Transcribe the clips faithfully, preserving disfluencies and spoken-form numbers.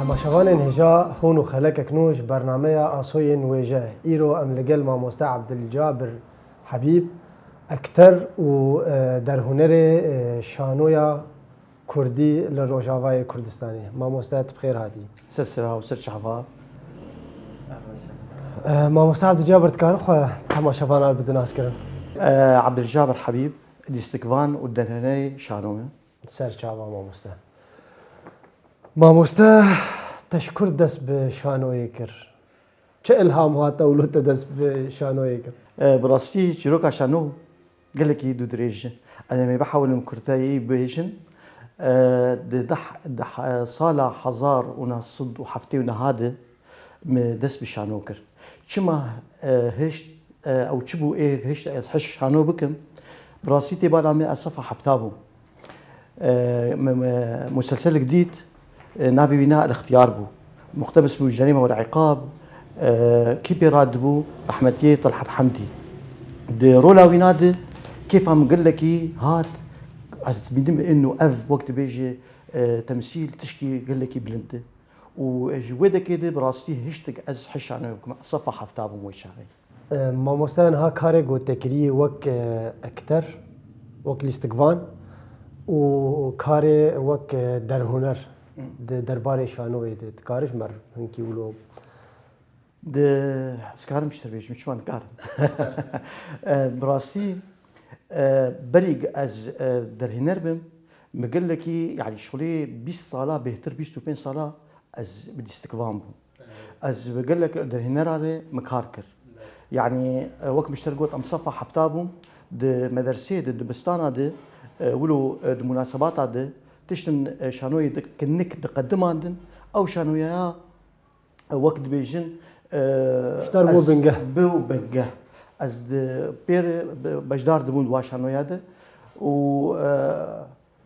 Temaşevanên hêja, hûn û xelekek nû ji bernameya Asoyên Wêje. Îro em li gel mamoste Abdilcabir Hebîb, ekter û, e, derhûnerê, e, şanoya Kurdî li Rojavayê Kurdistanê. Mamoste, tu bi xêr hatî. Ser sira û ser çava. E, mamoste Abdilcabir, dikarin xwe temaşevanan bidin naskirin? E, Abdilcabir Hebîb, lîstikvan û derhûnerê şanoyê. Ser çava mamoste. Mamoste, te ji kur dest bi şanoyê kir? Çi ilham hat ew li te dest bi şanoyê kir? E, bi rastî çîroka şano gelekî dûdirêj e. Em ê bihewilin kurteyî bibêjin. E, di deh, di he-, sala hezar û neh sed û heftê û neh de min dest bi şano kir. Çima, e, hişt, e, ew çi bû ê hişt ez hiş şano bikim? Bi rastî tê bala min ez sefa hefta bûm. E, me, me, muselselek dît, e, navê wî na El-Îxtiyar bû. Muqtebis bû Cerîme wel Îqab, e, kî pê radibû? Rehmetiyê Telhat Hemdî. Di rola wîna de kêfa min gelekî hat, ez dibînim ino ev wek dibêje, e, temsîl tişkî gelekî bilind e. Û ji wê dekê de bi rastî hiştik ez hiş şano bikim, sefa hefta bûm wê çaxê. E, mamoste, niha karê ku te kirî wek, e, ekter, wek lîstikvan û karê wek, e, derhûner Hı. di derbarê şanoyê de, dikarî ji me re hinkî wilo? Di, ez karim ji te bêjim, çima dikarim? E, bi rastî, e, berî ez, e, derhêner bim, min gelekî, yanî şixulê bîst sala bêhtir, bîst û pênc sala ez bi lîstikvan bûm. Ez bi gelek derhênera re min kar kir. Yanî, e, wek min ji te got, em sefa hefta bûn, di medersê, di dibistana de, e, wilo, e, di munasebata de, tiştin, e, şanoyê di kinik diqedimandin, ew şanoyeya, e, wek dibêjin, e, Ji te re bû ez bingeh. bû bingeh. Ez di pêr be-, beşdar dibûm di wa şanoya de û, e,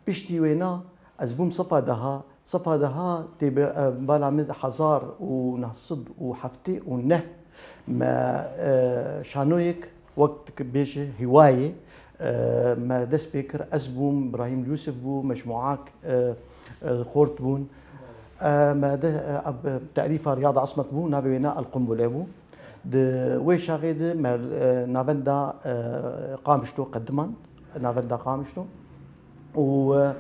Piştî wêna ez bûm sefa deha. Sefa deha tê bi, e, bala min hezar û neh sed û heftê û neh me, e, şanoyek wek dibêje hîwayê, e, me dest pê kir. Ez bûm, Birahîm Yûsif bû, mecmuak, e, e, xort bûn. E, me de, e, eb-, terîfa Riyad Asmet bû, navê wêna El Qumbule bû. Di wê çaxê de me, e, navenda, e, Qamişlo qediman, navenda Qamişlo. Û, e,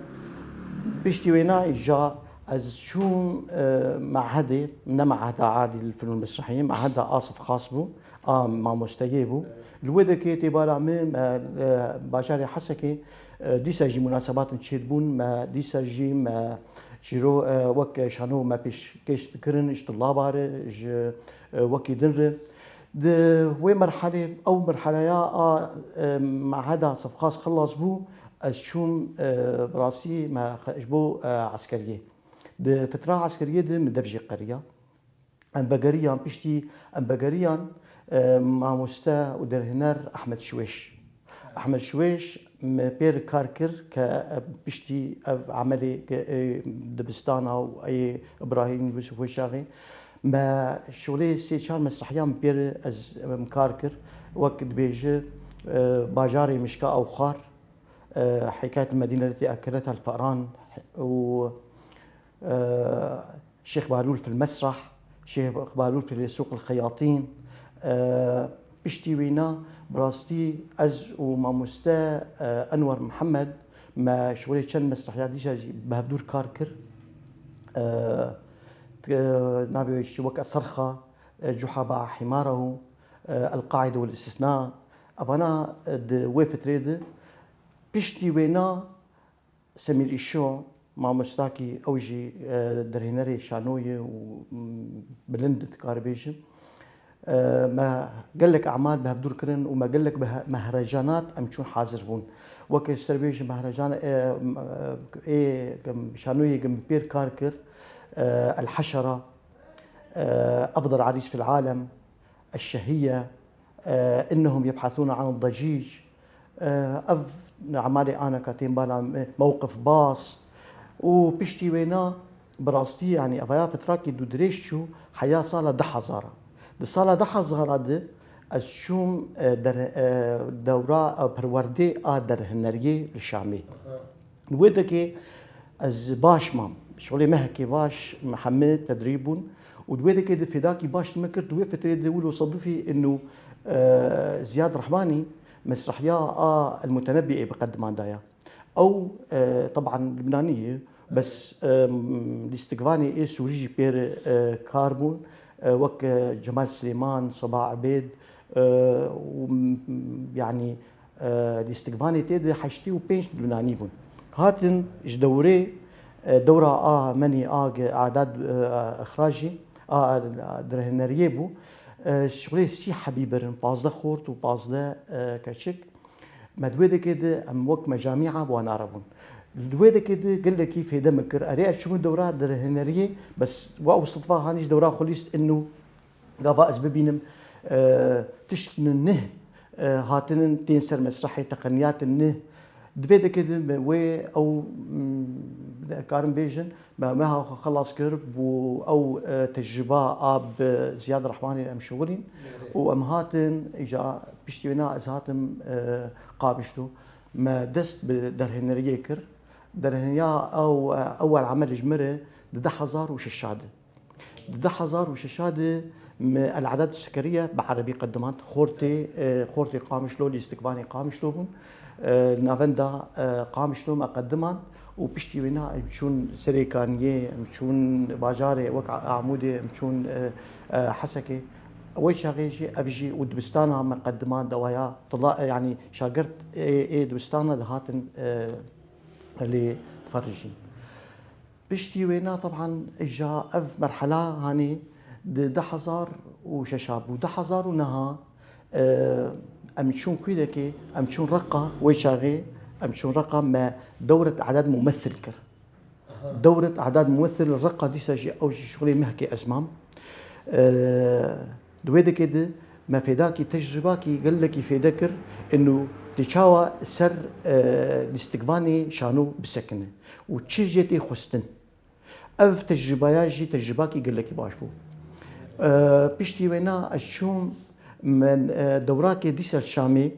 piştî wêna îja ez çûm, e, mehedê, ne meheda adî li fîlm û mesrehiyê, meheda Asif Xas bû, a mamosteyê bû. Li wê dekê tê bala min, me, e, bajarê Hesekê, e, dîsa jî munasebatin çêdibûn, me dîsa jî me çîro, e, wek şano me pêşkêş dikirin, ji tulaba re, ji, e, wekî din re. Di wê merhelê, ew merheleya a, e, meheda Sefxas xilas bû, ez çûm, e, bi rastî me xe-, ji bo, e, eskeriyê. Di fitra eskeriyê de min dev jê qeriya. Em vegeriyan, piştî em vegeriyan, e, mamoste û derhêner Ehmed Şiwêş. Ehmed Şiwêş me pê re kar kir ke, e, piştî ev emelê ke, e, dibistana û ê Îbrahîm Yûsif Wêşaxê, me şolê sê çar mesrehiya min pê re ez, em kar kir. Wek dibêje, e, Bajarê Mişka Ewxar, e, Hikayet Medînetî Ekiret El Feran û, e, Şêx Balûl fil Mesrah, Şêx Balûl fil Sûq El Xeyatîn. E, piştî wîna, bi rastî ez û mamoste, e, Enwer Mihemed me şolê çend mesrehiya dîsa jî bi hevdûr kar kir. E, e, navê wê jî wek Eserxa, e, Cuhaba Himara û, e, El Qaide wel Îstisna. Evana, e, di wê fitrê de piştî wêna Semîr Îşo, mamostakî, ew jî, e, derhênerê şano ye û, m, bilind dikare bêjim. E, me gelek emal bi hevdûr kirin û me gelek bi he-, mehrecanat em çûn hazir bûn. Weke ji te re bêjim mehrecan, e, m, e, ê, şanoyê ke min pêr kar kir, e, El Heşera, e, Efdal Arîs fil Alem, Eşşehiye, e, Innehum Yebhasûne Anid Dacîc, e, ev emalê aneka tên bala me, Mewqif Bas û piştî wêna bi rastî, yanî evaya fitrakî dûdirêj çû heya sala du hezar a. Di sala du hezar a de ez çûm, e, der-, e, dewra, e, perwerdê a derhineriyê li Şamê. Li wê dekê ez baş mam. Şixulê mehekê baş me hemî tedrîb bûn û di wê dekê de fêdakî baş me kir, di wê fitrê de wilo sedifî inu, e, Ziyad Rehmanî mesrehiya a El Mutenebbi'ê bi qediman daya. Ew, e, teban Libnanî ye, bes, e, lîstikvanê ê Sûrî jî pê re, e, kar bûn, e, wek, e, Cemal Silêman, Seba Ebêd, e, û, m-, yanî, e, lîstikvanê tê de heştê û pênc Libnanî bûn. Hatin ji dewrê, e, dewra a menî a ge-, adad, e, ixracî, a, a, dirhineriyê bû. E, şixulê sî hebî birin, pazdeh xort û pazdeh, e, keçik. Me di wê dekê de em wek mecamîa bi wana re bûn. Di wê dekê de gelekî fêde min kir. Erê ez çûbûm dewra dirhineriyê, bes wa ew sidfa hanî ji dewra xwe lîst inu gava ez bibînim, e, tişt nih, e, hatinin tên ser mesrehê teqeniyatin nih. Di vê dekê de me wê ew, m, karin bêjin, me meha xwe xelas kir, bû ew, e, tecrûba a bi Ziyad Rehmanê em şixulîn û em hatin îca piştî wêna ez hatim, e, Qamişlo. Me dest bi derhêneriyê kir. Derhêneriya ew, e, ewel emel ji min re di du hezar û şeş de. Di du hezar û şeş de me El Adad Sekeriye bi erebî qedimand. Xortê, e, xortê Qamişlo, lîstikvanê Qamişlo bûn. E, navenda, e, Qamişlo me qedimand û piştî wêna em çûn Serê Kaniyê, em çûn bajarê wek Amûdê, em çûn, e, e, Hesekê. Wê çaxê jî ev jî û dibistana me qedimand dawaya tila, e, yanî şagirt ê, ê dibistana dihatin, e, lê diferijîn. Piştî wêna, teban, îja ev merhela hanî di du hezar û şeş bû. Du hezar û neh, e, em çûn Kwîdekê, em çûn Reqa, wê çaxê em çûn Reqa, me dewret adad mumethil kir. Aha. Dewret adad mumethil Reqa dîsa jî ew jî şixulê mehkê ez mam. E, Di wê dekê de me fêdakî tecrûbakî gelekî fêde kir, inu tê çawa ser, e, lîstikvanê şano bisekine û çi jê tê xwestin. Ev tecrûbaya jî tecrûbakî gelekî baş bû. E, piştî wêna ez çûm min, e, dewrakê dîsa Şamê,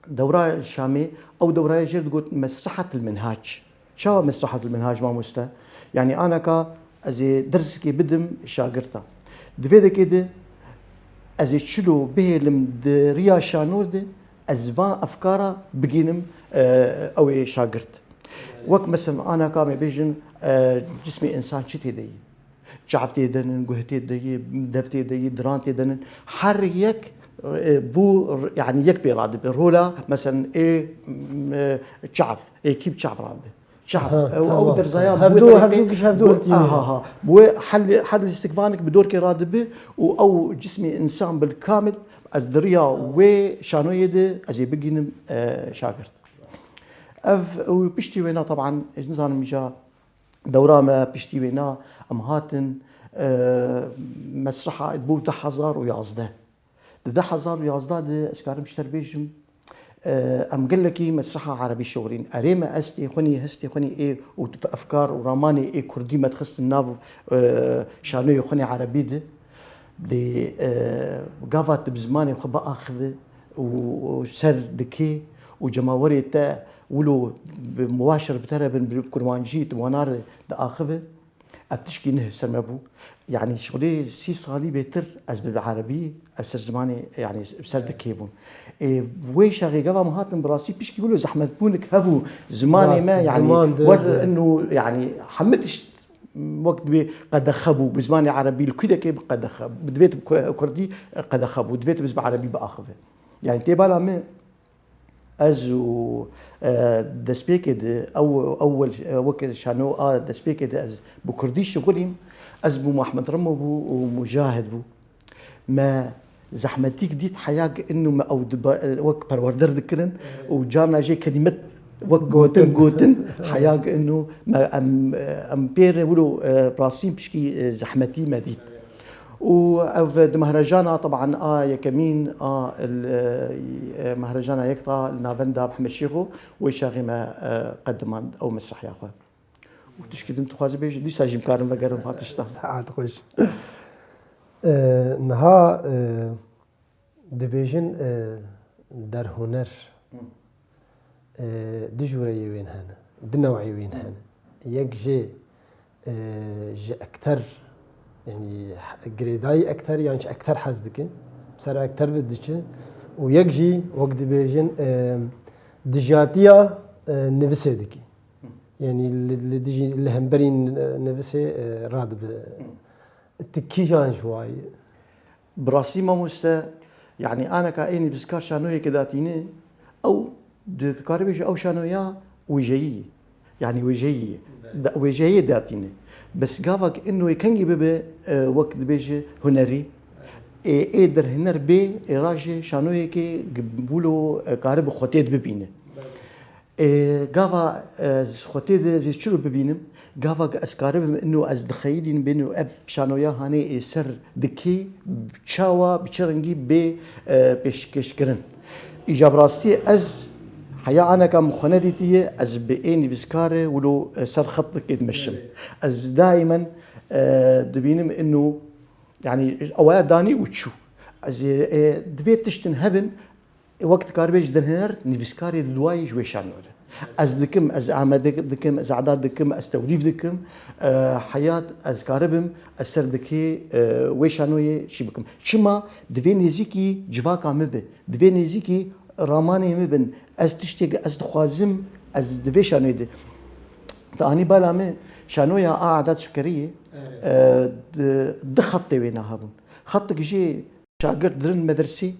Dewra Şamê, ew dewraya jê digot Mesrehetul Minhac. Çawa Mesrehetul Minhac, mamoste? Yanî anaka ez ê dersikê bidim şagirta. Di vê dekê de ez ê çilo bihêlim di riya şano de, ez van efkara bigînim, e, ew ê şagirt. Wek mesela anaka me bêjin, e, cismê însan çi tê de yî? Çav tê de nin, guh tê de yî, dev tê de yî, diran tê de nin. Her yek, e, bû, yanî yek pê radibe. Rola, meselen, ê, e, çav, ê kî bi çav radibe. Çav. Ha, ew, ew tamam. Derzaya bû hevdu, hevdu giş hevdu bû, ertînê. Aha, ha. Bû her, her lîstikvanek bi dorkê radibe û ew cismê însan bil kamil, ez di riya wê şanoyê de ez ê bigînim, e, şagirt. Ev, û piştî wêna, teban, ez nizanim îca Dewra me piştî wêna em hatin, e, mesreha bû du hezar û yazdeh. Di du hezar û yazdeh de ez karim ji te re bêjim, e, em gelekî mesreha erebî şixulîn. Erê me estê xwinî, hestê xwinî ê û efkar û ramanê ê kurdî me dixistin nav, e, şanoyê xwinê erebî de. Lê, e, gava tu bi zimanê xwe biaxive û, û ser dikê û cemawerê te wilo bi mubaşir bi te re bin, bi kurmancî tu wana re diaxive, ev tişkî nih ser me bû. Yanî şixulê sî salî bêtir ez bi erebî, ev ser zimanê, yanî ser dikê bûn. Ê, wê şaxê gava min hatin bi rastî pişkî wilo zehmetbûnik hebû zimanê me, yanî wer inu, yanî hemî tişt wek divê qedexe bû, bi zimanê erebî li Kwîdekê bi qedexe, divê tu bi ku-, kurdî qedexe bû, divê tu bi erebî biaxive. Yanî tê bala min ez û, e, destpêkê de, ew, ewel, e, wek şano a destpêkê de ez bi kurdî şixulîm, ez bûm, Ahmed Remo bû û Mujahid bû. Me zehmetîk dît, heya ge inu me ew diba-, wek perwerder dikirin û carna jê kelîmet wek gotin gotin, heya ge inu me em, em pê re wilo, e, rastîn pişkî, e, zehmetî me dît. Û ev di mehrejana, teban, a yekemîn a, e, mehrejana yekta li navenda Mehmed Şêxo wê çaxê me, e, qedimand ew mesrehiya xwe. Û tişkî din dixwaze bêje, dîsa jî em karin vegerin va tişta. Saet xweş. E, niha, e, dibêjin, e, derhuner, Hı. e, du jûreyê wên hene, du new'ê wên Hı. hene. Yek jê e, ji ekter, yanî girêdayî ekter yan ji ekter hez dike, ser ekter ve diçe û yek jî wek dibêjin, e, dijatiya, e, nivisê dike. Yanî li, li dijî, li hemberî, e, nivisê, e, radibe. Tu kîjan ji wayî? Bi rastî mamoste, yanî aneka ê nivîskar şanoyeke datîne, ew dikare bêje ew şanoya wêjeyî ye. Yanî wêjeyî ye. Da-, wêjeyê datîne. Bes gava ku ino yê kengî bibe, e, wek dibêje hunerî, ê, ê derhêner bê, ê ra jî şanoyekê gi-, wilo, e, karibe xwetê bibîne. Ê, gava ez xwetê de ez ê çilo bibînim, gava ez karibim ino ez dixeyilînim bêno ev şanoya hanê ê ser dikê çawa bi çi rengî bê, e, pêşkêşkirin. Îca bi rastî ez heya aneka min xwe nedîtiye, ez bi ê nivîskare wilo, e, ser xetikê dimeşim. Ez daîmen, e, dibînim ino, yanî, ew ya danî û çû. Ez ê, e, divê tiştin hebin, wek dikaribê ji derhêner nivîskarê li duayê ji wê şanoyê re. Ez dikim, ez amade dikim, ez eda dikim, ez tewlîf dikim. E, heyat ez karibim, ez ser dikê, e, wê şanoyê şî bikim. Çima divê nêzîkî civaka min be, divê nêzîkî ramanê min bin. Ez tiştê ez dixwazim, ez di vê şanoyê de. Tu anî bala min, şanoya a Edat Şikeriyê, e, di, di xetê wê nahebûn. Xetik jê şagirt dirin medresî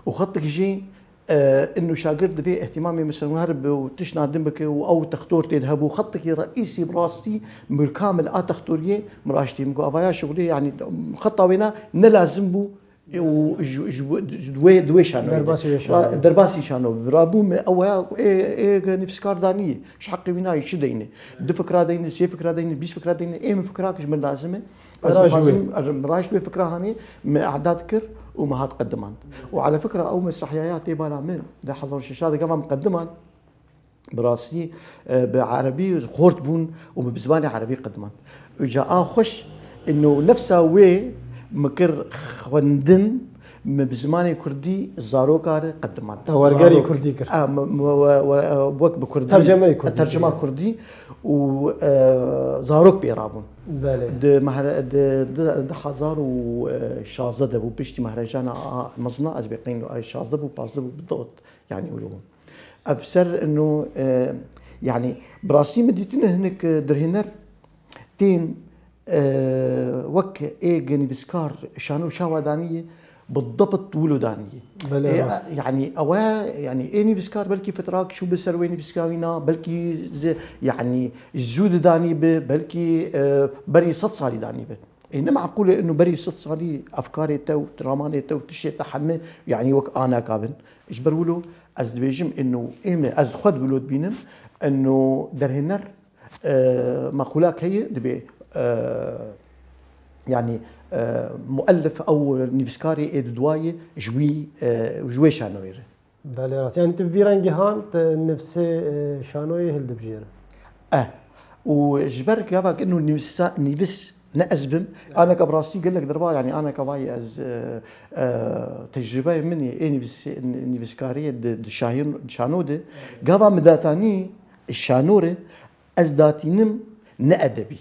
û xetik jî, e, inu şagirt divê ihtimamê misinwar bi û tişna din bike û ew textor tê de hebû. Xetikî reîsî bi rastî min kamil a textoriyê min raştî min got, avaya şixulê, yanî xeta wêna ne lazim bû û ji, ji, ji wê, di wê şanoyê de. Derbasî wê şanoyê. Ra-, derbasî şano. Rabû min ew ya ê, ê nivîskar danî, ji heqê wî nayê çi deyne. Du fikra deyne, sê fikra deyne, bîst fikra deyne, ê min fikra ki ji min lazim e. Ez Raşt dixwazim, wê. Ez, min raşt wê fikra hanê, me e'dad kir û me hat qedimand. Û ala fikra ew mesrehiyaya tê bala min, di hezar û şeş de gava min qedimand, bi rastî, e, bi erebî xort bûn û bi zimanê erebî qedimand. Îca a xweş, ino nefsa wê min kir xwendin, min bi zimanê kurdî zaroka re qedimand. Te wergerî Zarok. Kurdî kir. A, me, me, we, we, wek bi kurdî. Tercemeyê kurdî Tercema kir. Kurdî û, e, zarok pê rabûn. Belê. Di mehre-, di, di, di hezar û şazdeh de bû, piştî mehrejana a mezin a, ez bê qeyn a şazdeh bû, pazdeh bû, bi dot, yanî wilo bû. Ev ser ino, e, yanî bi rastî min dîtine hinek, e, derhêner tên, e, wek ê nivîskar şano çawa danî, bi debit wilo danî. Belê, e, rast. Yanî ew e, yanî ê nivîskar belkî fitrak çû bi ser wê nivîskawîna, belkî zi-, yanî zû didanî bi, belkî, e, berî sed salî danî bi. Ê ne meqûl e ino berî sed salî efkarê te û ramanê te û tiştê te heme, yanî wek anaka bin. Ji ber wilo ez dibêjim ino ê min, ez xwe di wilo dibînim, ino derhêner, e, meqûlak heye, dibê, e, yanî, e, muellif ew nivîskarê ê di duayê ji wî, e, ji wê şanoyê re. Belê rast. Yanî tu vî rengî han, tu nifsê, e, şanoyê hildibijêre. Eh. Û ji ber gava ino nivîsa-, nivîs ne ez bim, aneka bi rastî gelek derba, yanî aneka vayê ez, e, e, tecrübeyê min ê, ê nivîsê-, nivîskariyê di, di şahin-, şano de, gava min datanî şano re, ez datînim ne edebî.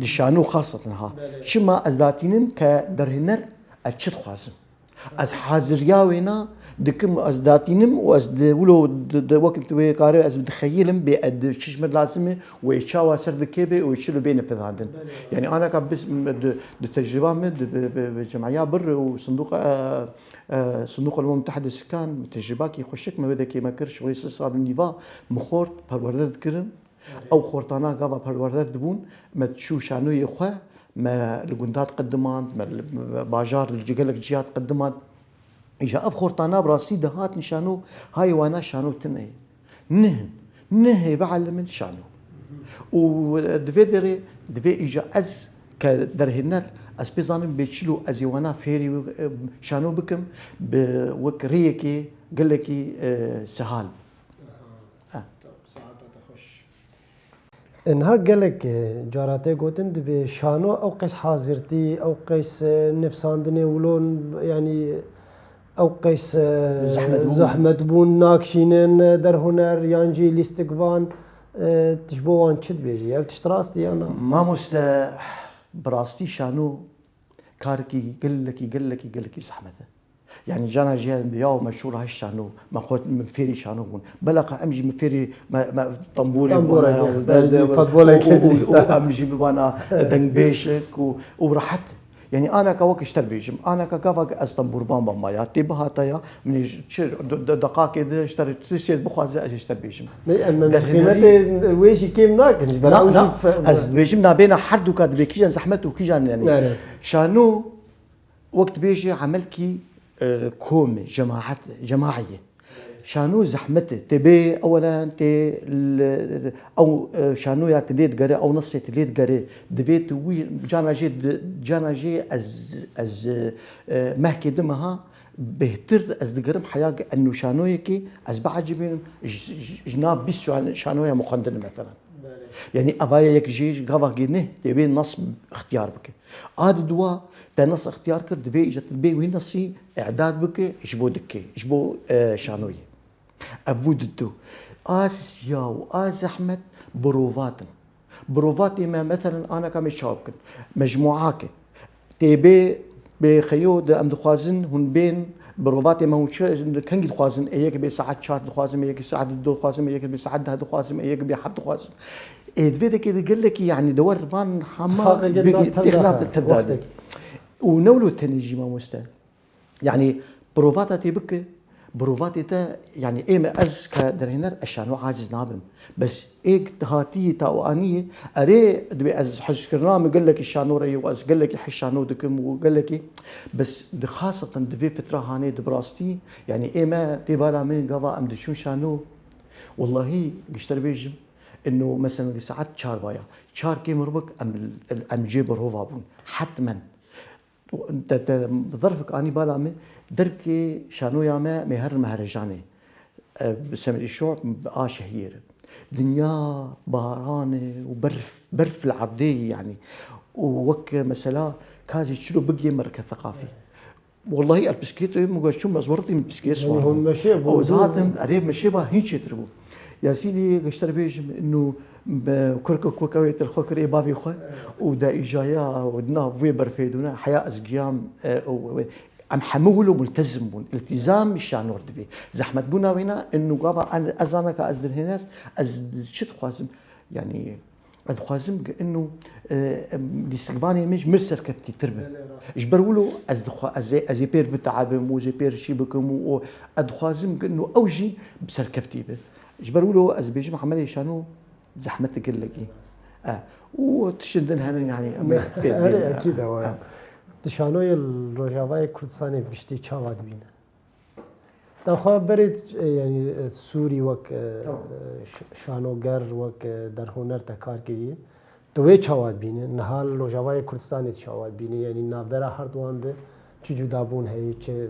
Di şano xaseten ha. Belê. Çima ez datînim ke derhêner ez çi dixwazim. Ez haziriya wêna dikim, ez datînim û ez di wilo di, di wekî tu wê karê ez dixeyilim bê ez di çi ji min lazim e û ê çawa ser dikê bê û ê çilo bêne fidandin. Belê. Yanî anaka biz, di, di tecrüba min, di, bi, bi, bi cemaya bir û sinduqa, e, e, Sinduqa Umem Mütehide Sikan, tecrübakî xweşik me wê dekê me kir, şixulê sê sal û nîva min xort, perwerde dikirin. Ew xortana gava perwerde dibûn, me çû şanoyê xwe, me li gunda diqedimand, me li bajar, li gelek ciya diqedimand. Îja ev xortana bi rastî dihatin şano, hayê wana şano tune ye. Nihin, nihê bielimin şano. Û di vê derê, divê îja ez ke derhêner, ez pê zanim bê çilo ez ê wana fêrî, e, şano bikim, bi wek rêyekê gelekî, e, sehal. Aha. Ha. Tamam, saeta te xweş. Niha gelek, e, cara tê gotin, dibê şano ew qeys hazirtî, ew qeys, e, nifsandinê wilo, yanî ew qeys, e, Zehmet bûn. Zehmet bûn, nakşînin, e, derhuner, yan jî lîstikvan. E, tu ji bo wan çi dibêjî? Ev tişt rast e ya na? Mamoste, bi rastî şano karekî gelekî, gelekî, gelekî zehmet e. Yanî cana jî ya me şûra hişt şano, me xwe min fêrî şano bûn. Belaqa em jî min fêrî me, me tembûrê Tembûrek bana, û, û, û em jî bibana dengbêjek û, û rehet. Yanî anaka wek ji te bêjim, anaka gava ez tembûrvan bama ya, tê bihata ya, min ê ji çi, de, de, deqakê de ji te re tiştê bixwaze ez ê ji te bêjim. Ney, em, em ji Derhênerî qîmetê wê jî kêm nakin, ji ber Na, ew jî na, fe-, ez dibêjim nabêna her du ka dibê kîjan zehmet û kîjan, yanî. Nere. Şano, wek dibêje emelkî, e, kom e, cemaet, cemaî ye. Şano zehmet e. Tê bê ewelen tê li, ew, e, şanoya tu lê digere, ew nesê tu lê digere, divê tu wî cana jê di, cana jê ez, ez, e, mehkê di meha bêhtir ez digerim heya eno şanoyekê ez biecibînim ji, ji, ji nav bîst şan-, şanoya min xwendine, meselan. Belê. Yanî eva ye yek jê gavakê ne, tê bê nas ixtiyar bike. A di dua te nas ixtiyar kir, divê îca tu bê wî nasî îdad bike ji bo dikê, ji bo, e, şanoyê. Ev bû di du. A siya û a zehmet bi rovat in. Bi rovatê me, meselen, anaka me çawa bikin? Mecmuake. Tê bê, bê xeyo de em dixwazin hûn bên bi rovatê me, hûn çi, kengî dixwazin? Ê yek bê saet çar dixwazim, ê yek saet du dixwazim, ê yek bê saet deh dixwazim, ê yek bê heft dixwazim. Ê di vê dekê de gelekî, yanî, de wer van hema Tifaqeke bêkî, na tev têxina naxe, tev dadin. Wextek. Û ne wilo tenê jî, mamoste. Yanî provata tê bike, provatê te, yanî ê me ez ke derhêner ez şano aciz nabim. Bes êk hatiyê ta û aniyê, erê, dibê ez hizkirina min gelekî şano re ye û ez gelekî hej şano dikim û gelekî, bes di xaseten di vê fitra hanê di bi rastî, yanî ê me tê bala min gava em diçûn şano, wellahî gişter bêjim, ino meselen saet çar baya. Çar kêm rubik em, em cê bi rova bûn. Hetmen. Te, te zerfek anî bala me, derkê şanoya me, me her me herejanê. E, bi semedî şo, bi a şehiyê re. Dinya baran e û berf, berf li erdê ye, yanî. Û wek mesela kazî çilo bigiyê merkez seqafî. Wellahî el piskêt, min got çûm ez wertî min piskêt Yanî swandim. hûn meşê bû, Ew ez bû. hatim, erê meşê ba hîn çêtir bû. Yasînî gişter bêjim, inu bi kurkuk wek ew ê til xwe kir ê bavê xwe û de îjaya û di nav wê berfê dûne heya ez giyam, e, û, û, em hemû wilo multezim bûn. Îltîzam şanor divê. Zehmetbûna wêna, inu gava en-, ez anaka ez dirhêner, ez çi dixwazim? Yanî, ez dixwazim ki inu, e, em, lîstikvanê min ji min serkeftîtir be. Belê, rast. Ji ber wilo ez dixwa-, ez ê, ez ê pêr biteebim û ez ê pêr şî bikim û, û ez dixwazim ki inu ew jî bi serkeftî be. Ji ber wilo ez bêjim emelê şano zehmet gelekî. E, û tiştin din hene, yanî, em ê pê Erê, bînin. ekîd e, waya. E. Di şanoyê li Rojavayê Kurdistanê bi giştî çawa dibîne? Te xwe berê, e, yanî, e, Sûrî wek, e, Tamam. e, ş-, şanoger, wek, e, derhûner te kar kiriye. Tu wê çawa dibîne? Niha li Rojavayê Kurdistanê tu çawa dibîne? Yanî navbera her duwan de çi cudabûn heye, çi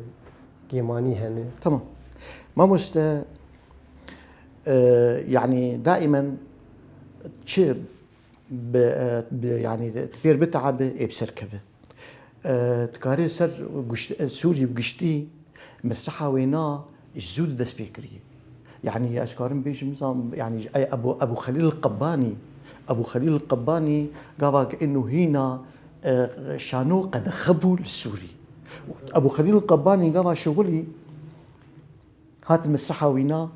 kêmanî hene? Tamam. Mamoste, e, yanî daimen çi bi, e, bi, yanî pêr biteebe ê bi ser keve. E, dikarê ser guşt-, e, Sûrî bi giştî mesreha wêna ji zû de dest pê kiriye. Yanî ez karim bêjim, zam-, yanî, e, Ebu, Ebu Xelîl Qebbanî, Ebu Xelîl Qebbanî gava ki inu hîna, e, şano qedexe bû li Sûrî. Ebu Xelîl Qebbanî gava şewilî hat mesreha wîna,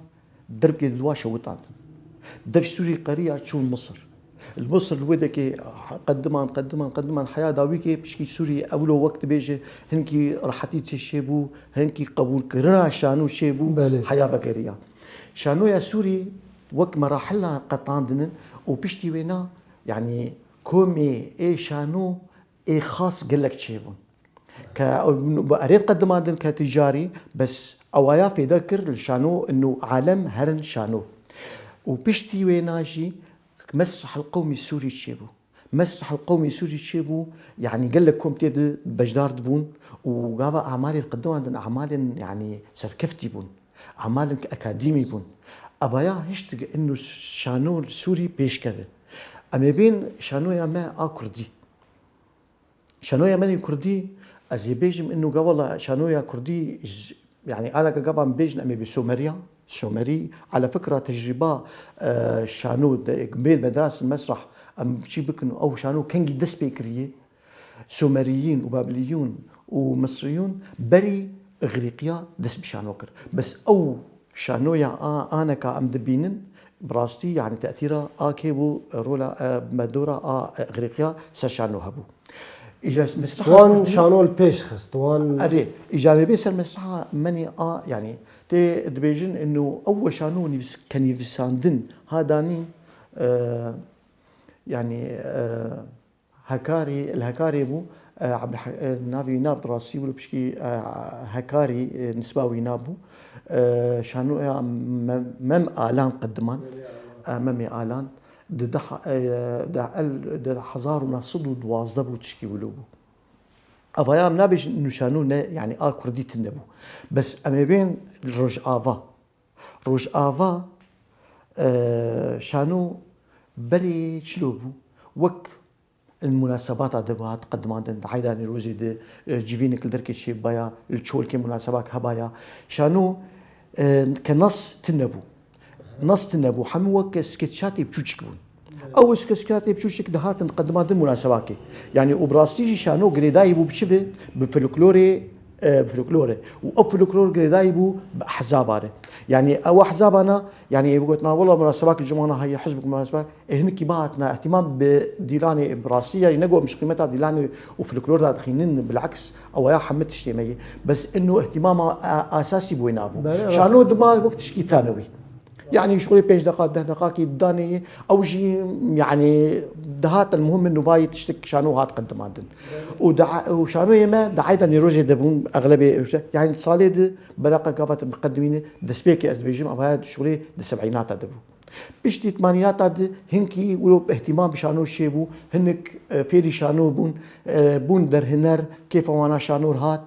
derbkê di dua şewitandin. Dev Sûrî qeriya çûn Misir. Li Misir li wê dekê qediman, qediman, qediman heya dawî kê pişkî Sûrî ewlo wek dibêje hinkî rehetî tê çêbû, hinkî qebûlkirina şano çêbû, Belê. heya vegeriya. Şanoya Sûrî wek merahila qetandinin û piştî wêna, yanî komê ê şano ê xas gelek çêbûn. Ke bi erê diqedimandin ke ticarî, bes ewaya fêde kir li şano inu alem herin şano. Û piştî wêna jî Mesrah el Qewmî Sûrî çêbû. Mesrah el Qewmî Sûrî çêbû, yanî gelek kom tê de beşdar dibûn û gava amalê diqedimandin, amalên, yanî, serkeftî bûn. Amalên akademî bûn. Evaya hişt inu şano Sûrî pêşkeve. Em ê bên şanoya me a Kurdî. Şanoya me yê Kurdî, ez ê bêjim, inu gava la şanoya Kurdî, j-, yanî, alaka gava em bêjin, em ê bi Someriya, Sumerî, ala fikra tecrîba, e, şano de, bên medrasên mesrah, em çî bikin, ew şano kengî dest pê kiriye. Sumeriyîn û Babiliyûn û Misriyûn berî Îgrîqiya dest bi şano kir. Bes ew şanoya a, aneka em dibînin, bi rastî, yanî, te'thîra a kê bû, rola, e, me dora a, e, Îgrîqiya ser şano hebû. Îja mesraha Wan Kurdî şano li pêş xist, wan Erê, îja vê bê ser mesraha menî a, yanî, tê dibêjin, inu ew şano nivîs-, kenîvisandin ha danî, e, yanî, e, Hekarî, li Hekarê bû, e, Abdulha-, e, navê wî nab rastî bû, pişkî, e, Hekarî, e, nisba wî nabû. E, şanoya Mem-, Mem Alan qediman, e, Memê Alan, di deh, e, di el-, di hezar û neh sed û duwazdeh bû, tişkî wilo bû. Avaya em nabêjin nûşano ne, yanî a kurdî tune bû. Bes em ê bên li Rojava. Rojava, e, şano berê çilo bû, wek li munasebata de hat qedimandin, di eyda Newrozê de, e, civînek li derkê çêbaya, li çolkê munasebak hebaya. Şano, e, ke nas tune bû. Nas tune bû, hemû wek skeçatê biçûçik bûn. Ew skeçatê biçûçik dihatin qedimandin munasebakê. Yanî û bi rastî jî şano girêdayî bû bi çi ve? Bi folklorê, e, bi folklorê. Û ew folklor girêdayî bû bi ehzaba re. Yanî ew ehzabana, yanî ê bigotina, wela munasebak li cumana heye, hizbek munasebak, ê hinekî bihatina îhtîmam bi dîlanê, bi rastî ya jî ne ku em ji qîmeta dîlanê û folklor da dixînin, bileks, ew ya hemû tiştê me ye. Bes ino îhtîmama, e, asasî bi wê nabû. Belê, rast. Şano dima wek tişkî thanewî. Yanî şixulê pênc deqa, deh deqakî danê, ew jî, yanî, dihat el muhim min nûvayî tiştek şano hat qedimandin. Û da-, û şanoyê me di eyda Nêrozê de bûn, exlebê, yanî, salê di beraqa gava te biqedimîne, destpêkê ez dibêjim, avaya şixulê di seb'înata de bû. Piştî tmanînata di hinkî wilo îhtîmam bi şano çêbû, hinek, e, fêrî şano bûn, e, bûn derhiner, kêfa wana şanor hat.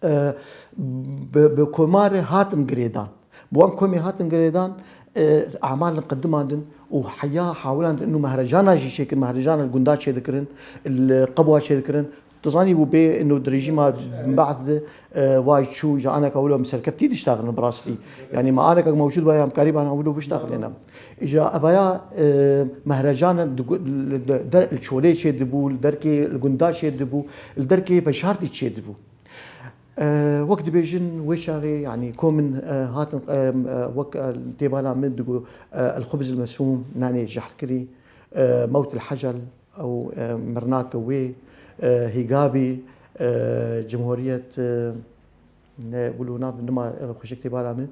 E, bi, bi komarê hatin girêdan. Bi wan komê hatin girêdan, e, emalin qedimandin û heya hawilandin inu mehrecana jî çêkirin, mehrecana li gunda çêdikirin, li qebwa çêdikirin. Tu zanî bû bê inu di rejîma Be'd de, e, way çû, ji aneka wilo em serkeftî diştaxin bi rastî. Yanî me aneka mewcûd baya em karîbana wilo biştaxin êna. Îja evaya, e, mehrecana di gu-, li de-, der-, li çolê çêdibû, li derkê, li gunda çêdibû, li derkê veşartî çêdibû. E, wek dibêjin wê çaxê, yanî, komên, e, hatin, e, e, wek, e, têbala min digo, e, el-xubz el-mesûm, nanê jehrkirî, e, mewt el-hecel, ew, e, mirnake wê, e, hîgabî, e, cumhuriyet, e, ne, wilo nav nima, e, xweşik têbala min.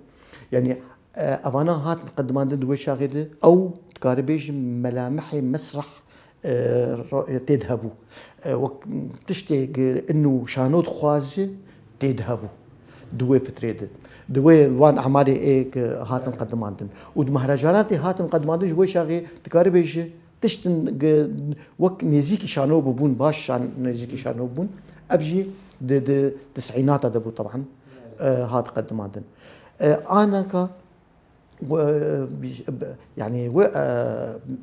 Yanî, e, evana hatin qedimandin di wê çaxê de, ew dikare bêjin melamihê mesrah, e, ro-, tê de hebû. E, wek tiştê gi inu şano dixwaze tê de hebû. Di wê fitrê de. Di wê wan emalê ê ki hatin qedimandin. Û di mehrecanatê hatin qedimandin ji wê çaxê dikare bêje tiştin gi wek nêzîkî şano bûbûn, baş şan-, nêzîkî şano bûbûn. Ev jî di, di tis'înata de bû teban, e, hat qedimandin. E, anaka We, e, bi-, bi-, yanî we,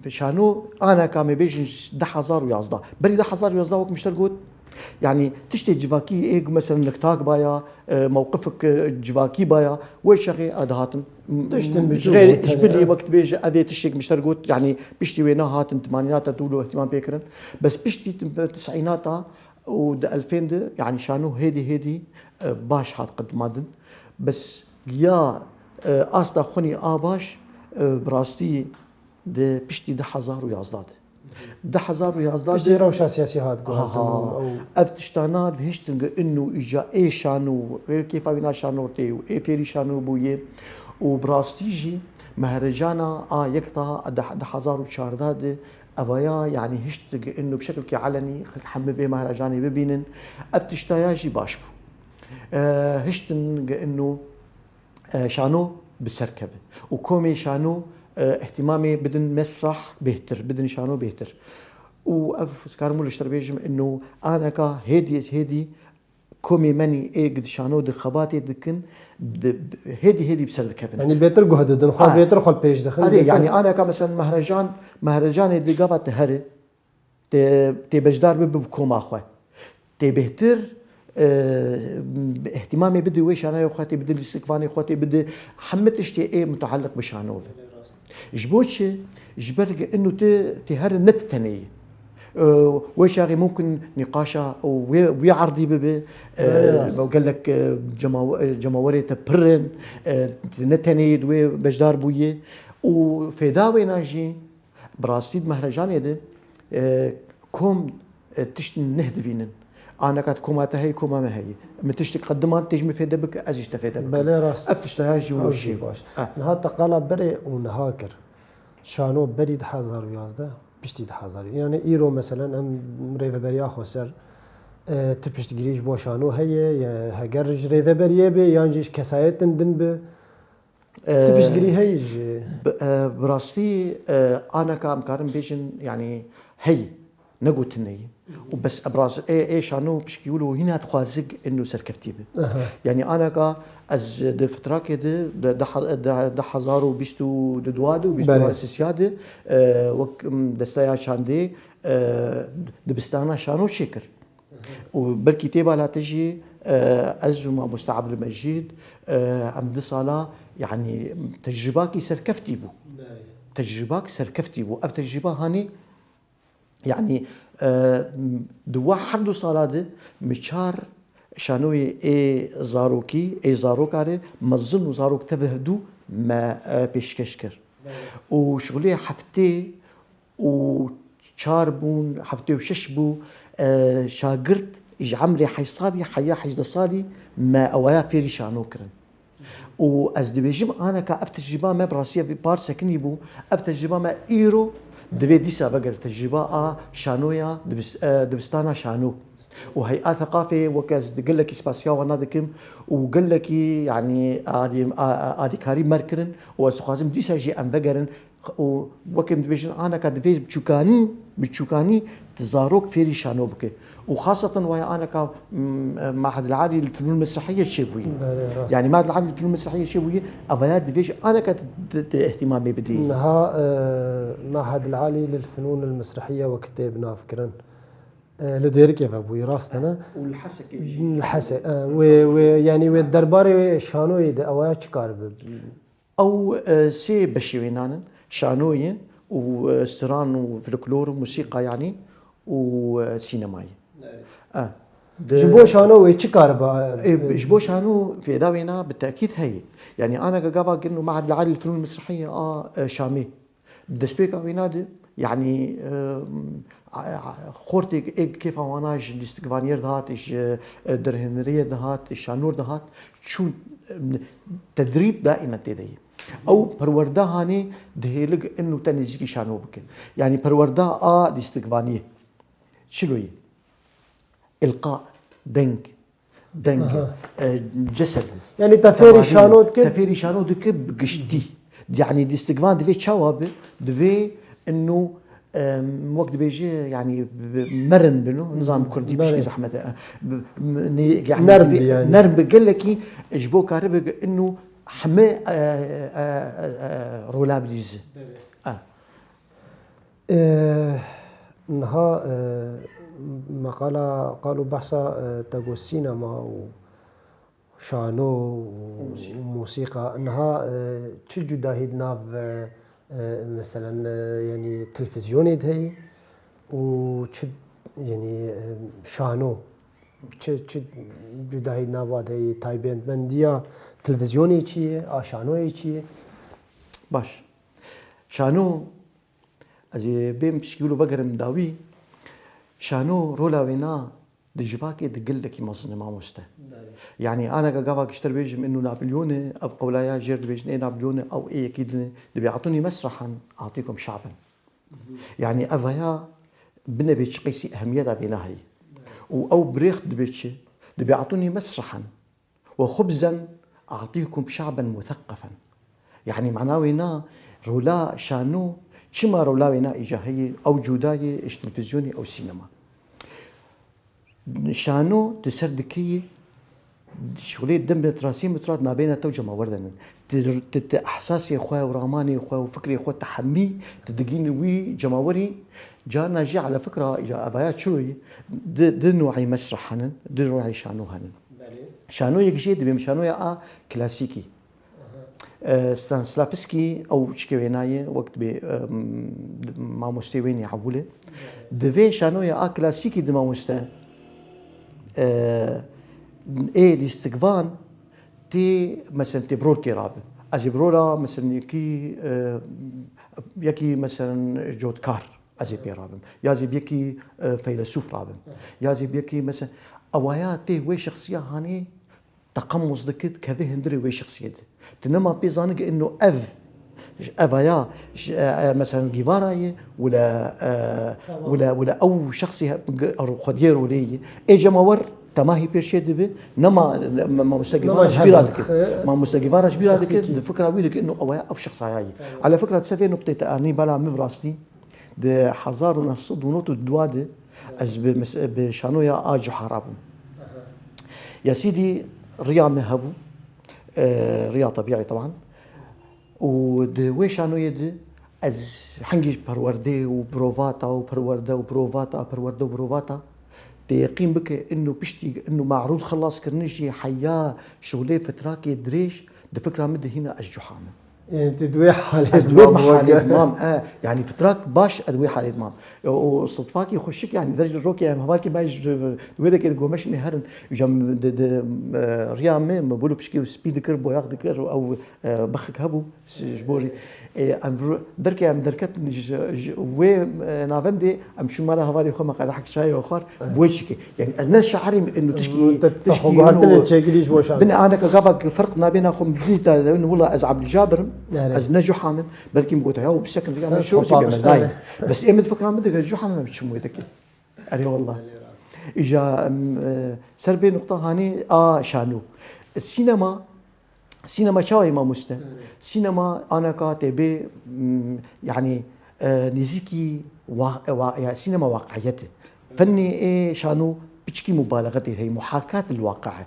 e, şano aneka me bêjin ji du hezar û yazdeh. Berî du hezar û yazdeh wek mişter got, yanî tiştê civakî ê ku mesela niktak baya, e, mewqifek, e, civakî baya, wê çaxê a dihatin. Tiştin bi ji xêr, ji bilî wek dibêje ev ê tiştek mişter got, yanî piştî wê nehatin timanînata dûlo îhtîmam pê kirin. Bes piştî tim-, tis'înata û di elfên de, yanî şano hêdî hêdî, e, baş hat qedimandin. Bes ya, e, asta xwinî a baş, e, bi rastî di piştî du hezar û yazdeh de. Du hezar û yazdeh Piştî de rewşa siyasî hat guhertin Aha. û ew Ev tiştana hiştin gi inu îca ê şano, ê kêfa wîna şano tê û ê fêrî şano bûye û bi rastî jî mehrecana a yekta du hezar û çardeh de Evaya, yanî hişt gi inu bi şekilkî elenî xelk hemî vê mehrecanê bibînin. Ev tiştaya jî baş bû. E, hiştin gi inu, e, şano bi ser keve. Û komê şano, e, îhtîmamê bidin mesrah bêhtir, bidin şano bêhtir. Û ev, ez karim wilo ji te re bêjim, inu aneka hêdî, hêdî komê menî ê gidişano di xebatê dikin, di, hêdî hêdî bi ser dikevin. Yanî bêtir guh didin, xwe Ha. bêtir xwe li pêş dixin, Erê, bêtir yanî aneka mesela mehrecan, mehrecanê di gava te here, tê, tê beşdar bibe bi koma xwe. Tê bêhtir, e, îhtîmamê bide wê şanayê xwe tê bide, lîstikvanê xwe tê bide, hemî tiştê ê mutealliq bi şano ve. Ji bo çi? Ji ber inu tu tê herin ne tu tenê yî. E, wê çaxê mumkin nîqaşa wê, wê erdî bibe. E, Rast. Gelek, e, cemawe-, e, cemawerê te pir in, e, tu ne tenê yî di wê beşdar bûyî. Û fêda wêna jî, bi rastî di mehrecanê de, e, kom, e, tişt neh dibînin. Aneka di koma te heye, koma me heye. Min tiştek qediman tê ji min fêde bike, ez jî ji te fêde bikim. Belê rast. Ev tişta ya jî wilo Ew jî jî baş. Ah. Niha te qala berê û niha kir. Şano berî du hezar û yazdeh, piştî du hezar. Yani îro meselen em rêveberiya xweser, e, tu piştgirî ji bo şano heye, ya heger ji rêveberiyê be, yan jî ji kesayetin din be, tu piştgirî heye ji Bi, e, bi rastî, e, aneka em karin bêjin, yani hey, ne gotineyî. Û bes ebraz, ê, ê şano pişkî wilo hîna dixwazik inu serkeftî bi. Aha. Yani aneka ez di fitrakê de, de, de, de, de hezar û bîst û du de û bîst û Belê. du sisiya de, e, wek, m, desteya şandê, e, dibistana şano çêkir. Û belkî tê bala te jî, e, ez û mamoste Abdulmecîd, e, em du sala, yani tecrübakî serkeftî bû. Belê. Tecrübak serkeftî bû. Ev tecrüba hanî, yani, e, di wa her du sala de mi çar şanoyê ê zarokî, ê zaroka re mezin û zarok tevî hevdû me, e, pêşkeş kir. Belê. Û şixulê heftê û çar bûn, heftê û şeş bû, e, şagirt ji emrê heşt salî heya hejdeh salî me ewaya fêrî şano kirin. Û ez dibêjim, aneka ev tecrîba me bi rastî ev par sekinî bû, ev tecrîba me îro divê dîsa vegere tecrîba a şanoya dibis-, e, dibistana şano. Û Hey'a Theqafê weke ez di gelekî spasiya wana dikim û gelekî, yanî, alî-, a-, a-, alîkarî me r kirin û ez dixwazim dîsa jî em vegerin û weke em dibêjin aneka divê biçûkanî, biçûkanî di zarok fêrî şano bike. Û xaseten waya aneka, m-, Mahedil Alî li Fenûn Mesrehiyê çêbûyî. Belê, rast. Yanî Mahedil Alî li Fenûn Mesrehiyê çêbûyî, evaya divê ji aneka di, di, di îhtîmamê bidî. Niha, e, Mahedil Alî lil Fenûn el Mesrehiyê wek tê binavkirin. E, li Dêrikê vebûyî, rast e, ne? Û li Hesekê jî. Li Hesek, e, wê, wê, yanî wê derbarê wê şanoyê de ewaya çi karibe? Ew, e, sê beşê wênan in, şanoyê û, e, stran û folklor û musîqa, yanî, û, e, sînemayê. E, di- Ji bo şano wê çi karibe? E, ji bo şano fêda wêna bi tekîd heye. Yanî aneka gava girin û Mahedil Alî li Fenûn Mesrehiyê a, e, Şamê. Destpêka wêna de, yanî, e, a, a, xortê ê kêfa wana ji lîstikvaniyê re dihat, ji, e, dirhêneriyê re dihat, ji şano re dihat, çûn, e, tedrîb daîmen tê de ye. Ew perwerda hanê dihêlig inu te nêzîkî şano bike. Yanî perwerda a lîstikvaniyê. Çilo ye? Îlqa, deng, deng, Aha. e, cesed. Yanî te fêrî şano dike? Te fêrî şano dike bi giştî. Yanî lîstikvan divê çawa be? Divê inu, e, wek dibêje, yanî bi-, merin bin û, nizam kurdî Belê. pişkî zehmet e. Bi-, m-, ne-, yanî Nerm bi, bi yanî. nerm bi gelekî ji bo karibe inu heme, e, e, e, e, rola bilîze. Belê. E. Ee, niha, e, meqala qal û behsa, e, te got sînema û şano û Û musîka. musîka. Niha, e, çi cudahî di nav, e, e, meselen, e, yanî televîzyonê de heye û çi, yanî, e, şano? Çi, çi cudahî di nava de heye? Taybetmendiya televîzyonê çi ye? A şanoyê çi ye? Baş. Şano Ez ê bêm pişkî wilo vegerim dawî. Şano rola wêna di civakê di gelekî mezin e, mamoste. Belê. Yanî aneka gava giştir bêjim inu Napoleon e, ev qewlaya jêr dibêjin ê Napoleon e, ew ê yekî din e, dibê atûnî mesrehan, atîkum şaben. Hı hı. Yanî ev heya binebê çi qeysî ehemiyeta vêna heye. Belê. Û ew birêxt dibe çi? Dibê atûnî mesrehan. Ve xubzen a'tîkum şa'ben museqqefen. Yanî mana wêna rola şano, çima rola wêna îca heye, ew cuda ye ji televîzyonê ew sînema. Şano tu ser dikeyî, şixulê dem metrasî metrat nabêna te û cemawer de nin. Tu, tu, tu ehsasê xwe û ramanê xwe û fikrê xwe tu hemî tu digînî wî cemawerî, Carna jî ala fikra îca evaya çiroyî di, di nû'î mesreh henin, di nû'î şano henin. Belê. Şanoyek jê dibêm şanoya a klasîkî. Aha. E, Stanislavski ew çikê wêna ye, wek dibê, e, mamostê wênî ewil e. Di vê şanoya a klasîkî di mamoste, e, ê lîstikvan tê, meselen, tê bi rolkê rabe. Ez ê bi rola, meselen, yekî, e, yekî, meselen, cotkar ez ê pê rabim. Ya zî bi yekî, e, feylesûf rabim. Ya zî bi yekî, meselen, ewaya tê wê şexsiya hanê teqemus dike, dikeve hundirê wê şexsiyê de. Tu nema pê zanî ki ino ev, evaya, ş-, e, e, meselen, gîvara ye, wila, e, Tamam. wila, wila ew şexsî he-, g-, ro-, xwediyê rolê ye. Ê cema wer, temahî pêşê dibe, nema, ma-, mamoste Nema gîvara ji ji bîra her dike. dixe. Mamoste gîvara ji bîra dike, Şexsî kî? di fikra wî dike ino ewaya ev şexsaya ye. Tamam. Ala fikra tu ser vê nuqtê te anî bela min bi rastî, di hezar û neh sed û nod û dua de ez bi mes-, bi şanoya a cuha rabûm. Aha. Ya sîdî riya me hebû, e, riya tebîî teban. Û di wê şanoyê de ez hingî ji perwerdê û provata û perwerde û provata, perwerde û provata, tê yeqîn bike ino piştî ino merûd xilas kirine jî heya şolê fitrakê dirêj di fikra min de hîna ez cuha me. Ê, tu di wê halê Ez di wê halê dimam, e, yanî fitrak baş ez di wê halê dimam. E, û sitfakî xweşik, yanî der rokê em hevalkî me ji wê dekê gomeş me herin. Jam di, di, e, riya me, me bûlo pişkî spî dikir, boyax dikir, ew, e, bixik hebû, s-, ji bo jî. E, em ru-, derkê em derketin ji, ji wê, e, navendê, em çûn mala hevalê xwe me qedehek çayê xwar, Evet. bi wê çikê. Yanî ez ne şairîm, inu tişkî, Te, te tişkî, xwe guhertinê inu çêkirî ji bo şan. Binê aneka gava ki ferq nabêna xwe min dîta, inu wila ez Abdülcabir im, Evet. ez ne cuha min, belkî min gota, ya, bisekin, ya, Sen min şoşî xwe bê, ez nayê. Bes ê min fikra min dike, ez cuha min, çim wê dike. Erê wallah. Îja, em, e, ser vê nuqta hanî a şano. Sînema, sînema çawa ye mamoste? Evet. Sînema aneka tê bê, m, yanî, e, nêzîkî wa-, wa-, ya sînema waqiyet e. Fennê ê şano piçkî mubalexe tê heye, muhakat li waqi e.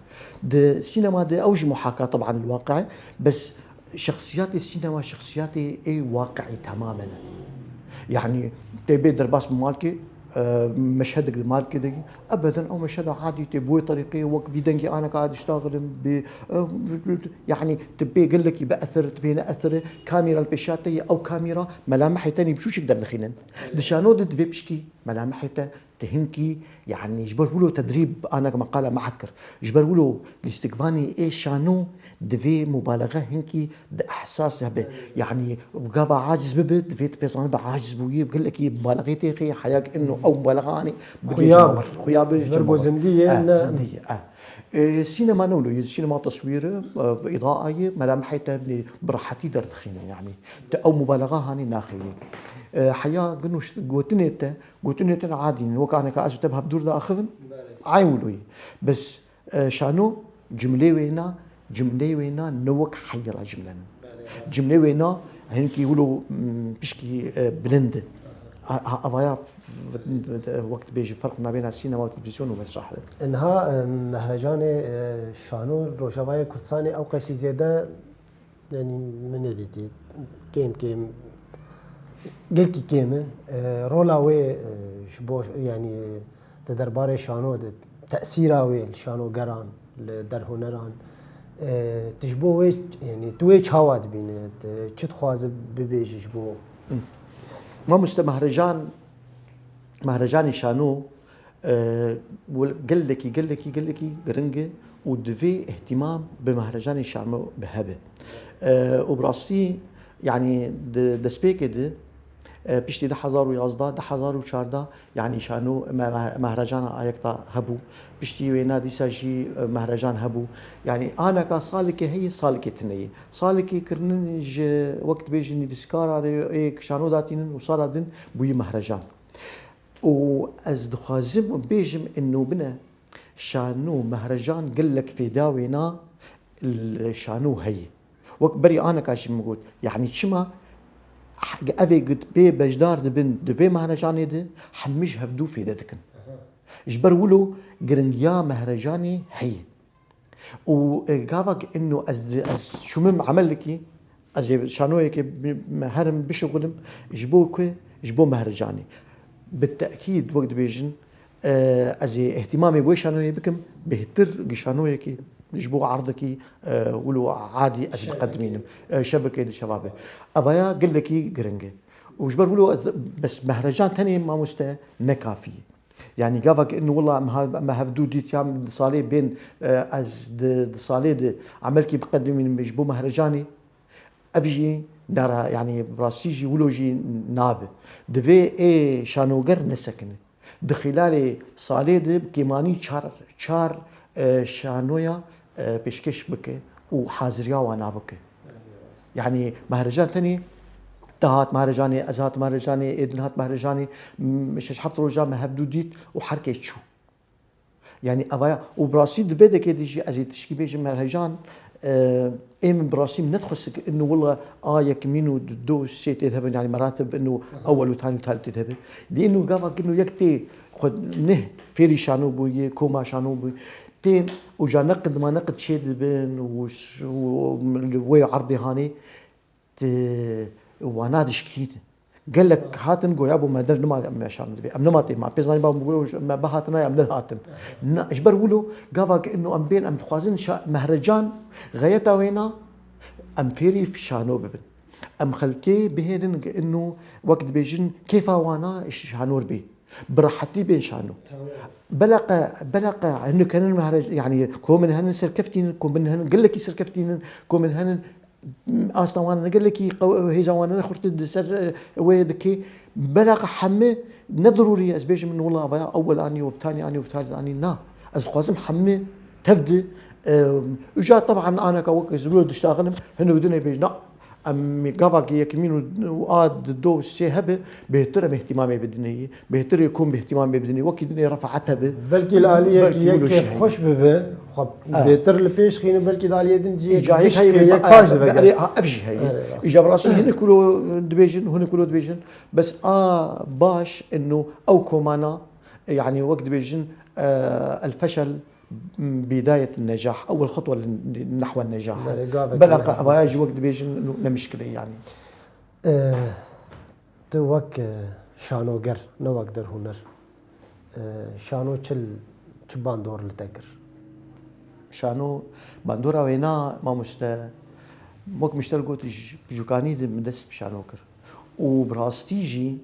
Di sînema de ew jî muhakat teban li waqi e, bes şexsiyatê sînema şexsiyatê ê waqi'î temamen e. Yanî tê bê derbas bi malkê, e, meşhedek di malkê de, ebeden ew meşheda adî tê bi wê terîqê wek vî dengê aneka diştaxilim, bi, e, yanî tu pê gelekî bi ethir, tu pê ne ethir, kamîra li pêşiya te ye, ew kamîra melamehê tenî biçûçik derdixînin. Di şano de divê pişkî melamehê te Te hinkî, yanî ji ber wilo tedrîb anek me qala mehed kir. Ji ber wilo lîstikvanê ê şano divê mubalexe hinkî di ehsas hebe. Yanî gava aciz bibe, divê tu pê zanî bi aciz bûyî, gelekî mubalexe tê xê, heya ki ino ew mubalexe anî bigihîje Xuya, wer. Xuya be ji ber cemawer. Zindî ye, Eh, ne? Zindî ye, eh. E, sînema ne wilo ye, sînema teswîr e, e, îdaa ye, melamehê te bi rehetî derdixîne, yanî te ew mubalexe hanî naxeyê. E, heya gin û şt-, gotinê te, Gotinê te adî ne, wek aneka ez û te bi hev dûr de axivin, Belê. eyn wilo ye. Bes, e, şano cimlê wêna, cimlê wêna ne wek heyra cimlen. Belê, evet. Cimlê wêna hinkî wilo, m, pişkî, e, bilind e. A, a, avaya, wek dibêjin ferq nabêna sînema û televîzyon û mesrah de. Niha, e, mehrecanê, e, şano Rojavayê Kurdistanê ew qesî zêde Yanî min nedîtî. Kêm kêm, gelkî kêm e. E, rola wê, e, ji bo, yanî di derbarê şano de, tesîra wê li şanogeran, li derhuneran, e, tu ji bo wê, yanî tu wê çawa dibîne? Tu çi dixwaze bibêjî ji bo? Mamoste Mehrecan, Mehrecanê şano, e, wel-, gelekî, gelekî, gelekî giring e û divê îhtîmam bi Mehrecanê şano bi hebe. E, û bi rastî, yanî di destpêkê de, e, piştî du hezar û yazdeh, du hezar û çardeh, yanî şano me-, me-, Mehrecana Ayakta hebû. Piştî wêna dîsa jî, e, Mehrecan hebû. Yanî aneka salekê heye, salekê tune ye. Salekê kirinin ji, wek dibêjin, nivîskara rê ê şano datînin û sala din bûyî Mehrecan. Û ez dixwazim bêjim, ino bine, şano Mehrecan gelek fêda wêna li şano heye. Wek berî aneka jî min got, yanî çima ev ê got pê beşdar dibin di vê Mehrecanê de, hemî ji hevdû fêde dikin. Ji ber wilo giringiya Mehrecanê heye. Û, e, gava ki ino ez, ez çûmim emelekî, ez ê şanoyekê bi-, me herim bişuxilim, ji bo ku, ji bo Mehrecanê. Bi tekîd wek dibêjin, e, ez ê îhtîmamê bi wê şanoyê bikim, bêhtir gi şanoyekî ji bo erdekî, e, wilo adî ez biqedimînim. E, şebekê di şeva be. Evaya gelekî giring e. Û ji ber wilo ez, bes mehrecan tenê mamoste ne kafî ye. Yanî gavak inu wila em ha-, me hevdû dît ya em di salê bên, e, ez di, di salê de emelkî biqedimînim ji bo mehrecanê. Ev jî nara, yanî bi rastî jî wilo jî nabe. Divê ê şanoger nesekine. Di xîlalê salê de bi kêmanî çar, çar, e, şanoya, e, pêşkêş bike û haziriya wana bike. Yanî mehrecan tenê te hat mehrecanê, ez hat mehrecanê, ê din hat mehrecanê, m-, şeş heft roja me hevdû dît û her kes çû. Yanî evaya û bi rastî di vê dekê de jî ez ê tişkî bêjim, mehrecan, e, ê min bi rastî min nedixwest inu wila a yekimîn û du û sê tê de hebin, yanî meratib inu ewel û tanî û talî tê de hebin. Dê inu gava inu yek tê xwe neh fêrî şano bûye, koma şano bûye. Tê û ja neqid ma neqid çê dibin û s-, û li wê erdê hanê tê wana dişkînin. Gelek hatin goya bû me dev nima me şano divê. Em nima tê ma. Pê zanî ba me bihat naya em nehatin. Na, ji ber wilo gava ki inu em bên em dixwazin şa-, mehrecan xeyeta wêna em fêrî şano bibin. Em xelkê bihêlin ki inu wek dibêjin kêfa wana şanor bê. Bi rehetî bên şano. Beleqe, beleqe, hinek henin mehre-, yanî, ku min henin serkeftînin, ku min henin gelekî serkeftînin, ku min henin asta wan ne gelekî qew-, hêza wan ne xurtî di ser, e, wê dikê. Beleqe hemî ne dirûrî ye, ez bêjim min wila vaya ewel anî, û tanî anî, û talî anî, na. Ez dixwazim hemî tev di, e, uca teban anaka wek ez wilo diştaxilim, hinek dinê bêj, na. Em gavakî yekimîn û, û a di do sê hebe, bêhtir em îhtîmamê bidinê yî, bêhtir ê kom bi îhtîmamê bidinê, wekî dinê refaet hebe. Belkî li aliyekî Belkî yek wilo kêf şî heye. Xweş bibe, xwe Ha. bêhtir li pêş xîne, belkî di aliyê din jî yek Îca yek bişkê heye, yek ha, baş dibe erê, gel. Ha, ev jî heye. Erê, rast. Îca bi rastî hinek wilo dibêjin, hinek wilo dibêjin, bes a baş inu ew komana, yanî wek dibêjin, e, el feşel بداية النجاح، أول خطوة نحو النجاح. Belê, gavek Bela ne. Evaya jî wek dibêjin, ne mişkile yanî. E, tu wek, e, şanoger, ne wek derhûner, e, şano çi, çi bandor li te kir? Şano, bandora wêna, mamoste, wek min ji te re got, ji piçûkanî de min dest bi şano kir. Û bi rastî jî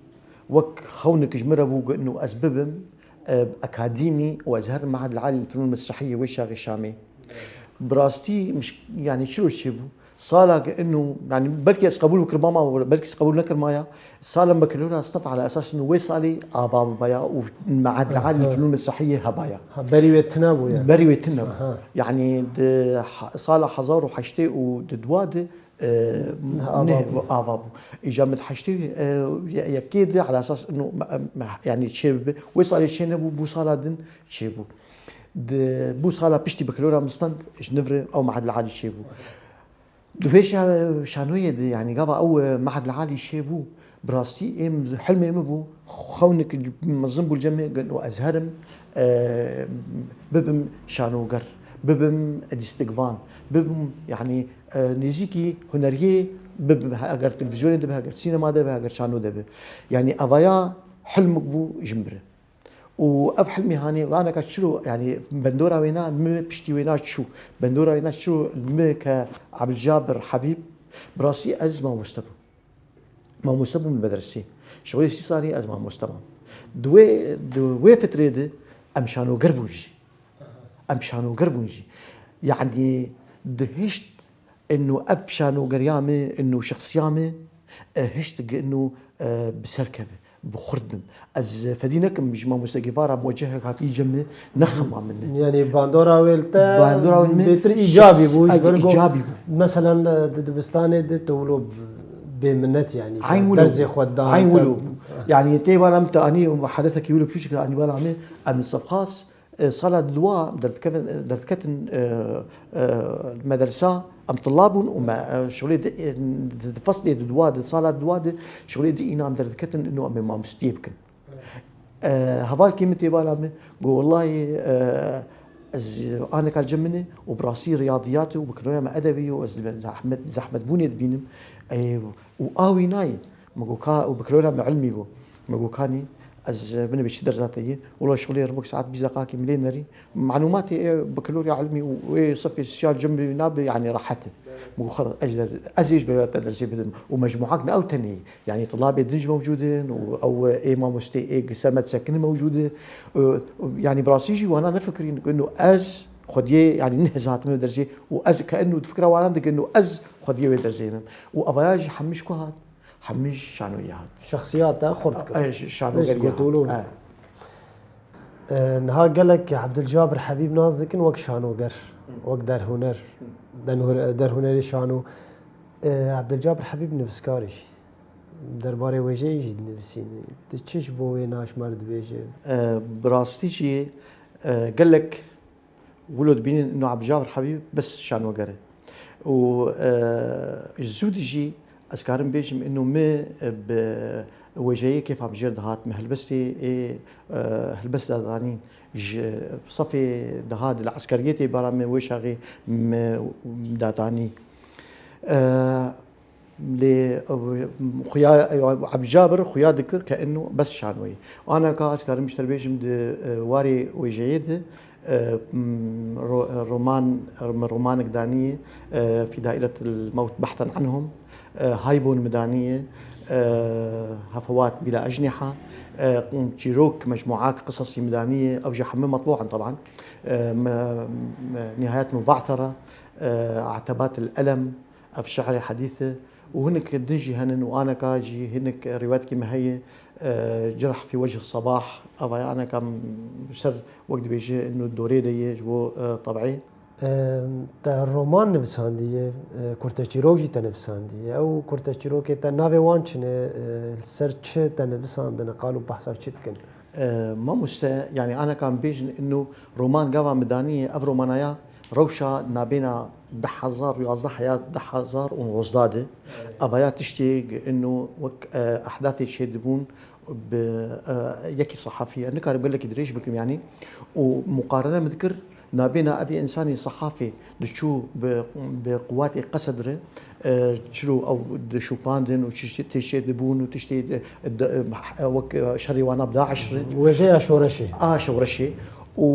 wek xewnek ji min re bû ku inu ez bibim, e, akademî û ez herim Mehed el Alî li Fenûn Mesrehiyê wê şaxê Şamê. Bi rastî miş-, yanî çiro çêbû? Sala ku inu, yanî belkî ez qebûl bikirmama, belkî ez qebûl nekirmaya. Sala me bakalora stet ala esas inu wê salê ava bibaya û Mehed el Alî li Fenûn Mesrehiyê hebaya. Ha, berî wê tune bû yani. Berî wê tune bû. Aha. Yanî di ha-, sala hezar û heştê û di dua de e, Niha ava neh bû. Ava bû. Îca min heştê, e, ye-, yekê de ala esas inu me, me, yanî çê bibe. Wê salê çê nebû, bû sala din çê bû. Di, bû sala piştî bakalora min stand, ji niv re ew Mehed el Alî çê bû. Di vê şa-, şanoyê de, yanî gava ew, e, Mehed el Alî çê bû, bi rastî êm, hilmê min bû, xewnek mezin bû li cem min, got, ez herim, e, bibim şanoger, bibim lîstikvan, bibim, yanî, e, nêzîkî huneriyê bibim, eger televîzyonê de be, eger sînema de be, eger şano de be. Yanî evaya hilmik bû ji min re. Û ev hilmê hanê, aneka çiro, yanî bendora wêna, min piştî wêna çû. Bendora wêna çiro, min ke Ebdulcabir Hebîb, bi rastî ez mamoste bûm. Mamoste bûm li medresê. Şixulê sî salî ez mamoste mam. Di wê, di wê fitrê de em şanoger bûn jî. Em şanoger bûn jî. Yanî dihişt inu ev şanogeriya me, inu şexsiya me, e, hişt inu, e, bi ser keve, bi xurt bim. Ez fedî nekim ji mamoste Guevara muwecehek hatî cem me, ne xema min e. Yanî bandora wê li te Bandora wê min bêtir îcabî bû, ji ber ku îcabî bû. Meselen, e, di dibistanê de tu wilo bêminnet, yanî Eyn wilo. Dersê xwe da, Eyn te wilo. Yanî tê bala min te anî hedesekî wilo piçûçik anî bala min, em sefxas, e, sala dua derdikevin, derdiketin, e, e, medresa, em tilla bûn û me, e, şixulê di, e, di, di feslê di dua, di sala dua de şixulê di îna em derdiketin, ino em ê mamostiyê bikin. E, hevalkê min tê bala min, got, wellahî, e, ez aneka li cem min e û bi rastî riyadiyat û bi kirêya me edebî û ez zehmet, zehmetbûnê dibînim. E, û a wî nayê. Min got, ka, û bi kirêya me ilmî bû. Min got, kanî, Ez, e, binê bi çi derza te yî? Wela şixulê ribik saet bîst deqakî min lê nerî. Malûmatê ê bakalorya ilmî û ê sifê siyal cem bi nabe, yanî rehet e. Min got, xelas, ez der, ez ê ji ber te dersê bidim. Û mecmuak ne ew tenê. Yanî tulabê din jî mewcûd in û ew ê mamostê ê ser me disekinin mewcûd in. Û, û, yanî bi rastî jî wana nefikirîn ku ino ez xwediyê, yanî neh ez hatime dersê û ez ke ino di fikra wana dike ino ez xwediyê wê dersê me. Û evaya jî hemî ji ku hat? Hemî ji şanoyê hat. Şexsiyata xurt kir. Ay, ş-, şanogerî hat. Gotilû. E. E, niha gelek Ebdulcabir Hebîb nas dikin wek şanoger, wek derhûner, denhur-, derhûnerê şano. E, Ebdulcabir Hebîb nivîskar e jî. Derbarê wêjeyê jî dinivîsîne. Tu çi ji bo wê naşmer dibêje? E, bi rastî jî, e, gelek wilo dibînin ino Ebdulcabir Hebîb bes şanoger e. Û, e, ji zû de jî ez karim bêjim ino min, e, bi wêjeyê kêfa min jêr dihat, min helbestê ê, e, helbest dadanîn ji sefê dihat li eskeriyê tê bera min wê şaxê min dadanî. E, Lê, e, xuya, e, Ebcabir xuya dikir ke ino bes şanoyê. Anaka ez karim ji te bêjim di, e, warê wêjeyê de, e, m, ro-, e, roman, min romanek daniye, e, Fi Dairetil Mewt Behten Anhum, e, Haybûn min daniye, e, Hefewat Bila Ejniha, e, çîrok mecmuak qisasî min daniye, ew jî hemû metbû in teban. E, me, me, Nihayet Muba'thera, e, Atabatil Elem, Ev şi'rê hedîs e û hinek din jî henin û aneka jî hinek rîwayetekî me heye, e, Cirh fî Wecih Sebah, eva ye aneka m-, ser wek dibêje ino dorê de ye ji bo, e, teb'ê. E, te roman nivisandiye, e, kurteçîrok jî te nivisandiye. Ew kurteçîrokê te navê wan çi ne, e, li ser çi te nivisandine, qal û behsa çi dikin? E, mamoste, yanî aneka em bêjin ino roman gava min danî, ev romanaya rewşa nabêna du hezar û yazdeh heya du hezar û nozdeh de. Evaya tiştê ino wek, e, ehdathê çêdibûn bi, e, yekî sehafî. Ez nikarim gelekî dirêj bikim yanî. Û muqarene min dikir, nabêna evî însanî sehafî diçû bi, bi quwatê qesed re, e, çilo ew dişopandin û tiştê, tiştê dibûn û tiştê de, de, e, wek, e, şerê wana bi DAIŞ re. Wêjeya şoreşê. A şoreşê. Û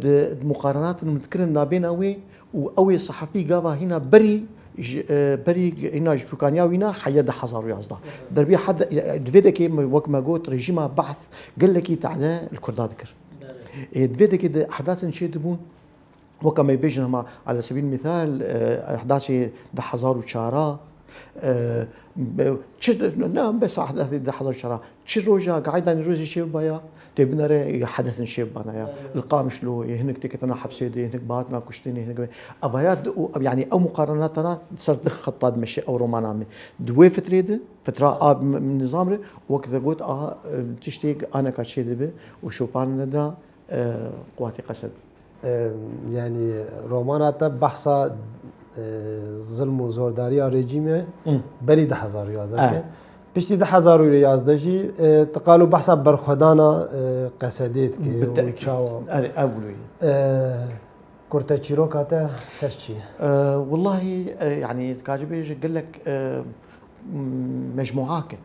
di, di muqarenatin min dikirin nabêna wê û ew ê sehafî gava hîna berî ji, e, berî hîna ji şûkaniya wîna heye du hezar û yazdeh. Derbî hede, e, di vê dekê me, wek me got, rejîma Ba'th gelekî tehde li Kurda dikir. Ê, di vê dekê de ehdasên çêdibûn, weke me bêjin hema, ala sebîl mîsal, e, ehdasê du hezar û çar a, e, be-, çi, ne, bes ehdasê du hezar û çar a, çi roja, qeydanî rojê çê bibaya, tê binere, hedefin çê bibana ya. Li Qamişlo, yê hinek tê ketine hepsê de, hinek bihatina kuştinê, hinek be-, evaya di-, û, yanî ew muqarenatana ser di xetta dimeşe ew romana me. Di wê fitrê de, fitra a m-, nizam re, wek te got, a, e, tiştê aneka çê dibe û şopan nedina, e, quwatê qesed. E, yanî romana te behsa, e, zilm û zordariya rejîmê Hı. berî du hezar û yazdeh E. ke. Piştî du hezar û yazdeh jî, e, tu qalo behsa berxwedana, e, qesedê dikî û Bi tekîd. çawa. Erê, ew wilo ye. E, kurteçîroka te ser çi ye? E, wellahî, e, yanî, dikare bêje gelek, e, m-, mecmuak e.